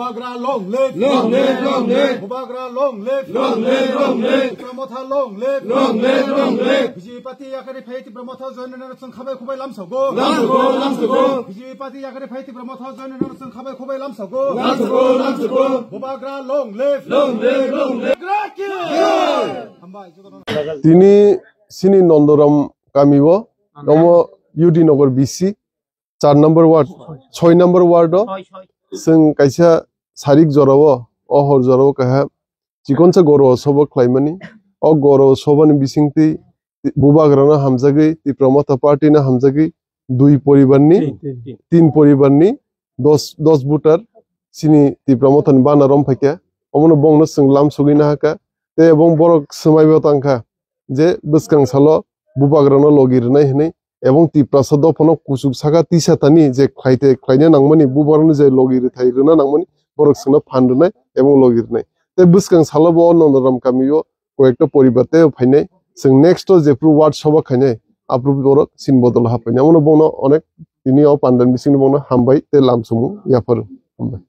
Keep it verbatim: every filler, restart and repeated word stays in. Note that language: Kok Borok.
Bubagra long live! Long live, long live! Bubagra long live! Long live, long live! Tipra Motha long live! Long live, long live! B J P party yakari phai Tipra Motha join rwna chwng khabai khubai lamsogo. Lamsogo, lamsogo! B J P party yakari phai Tipra Motha join rwna chwng khabai khubai lamsogo. Lamsogo, lamsogo! Bubagra long live! Long live, long live! Bubagra ki jai! Hambai, jotono. Tini sini Nondoram kami o, omo U D Nagar B C, char number ward, soi number ward o, chwng kaisa sarik jora o, o hor jora o kaha chikonsa goro sobo khlaimani. O goro sobani bisingtwi Bubagrano hamjagwi, Tipra Motha Party no hamjagwi, dui poribarni, tin, tin, tin. Tin poribarni dos, dos voter chini Tipra Mothani bana rom phaikha. Omono bongno chwng lam sugwi nahakha. Tei ebong borok swmaibo tangkha je bwskang salo Bubagrano logi rwnai hwnwi. Ebong Tiprasa dophano kuchuk saka tisa thani je khlaite khlaina nangmani, Bubagrano je logi rwthai rwna nangmani, borok chwngno phan rwnai ebong logi rwnai. Tei bwskang salo bo o Nondoram kami o koyekta poribar tei phainai. Chwng next o jephru ward soba khainai, aphru borok chini bodol haphainai. Omono bongno onek tini o pandan bisingni bongno hambai tei lam sumung yapharo. Hambai.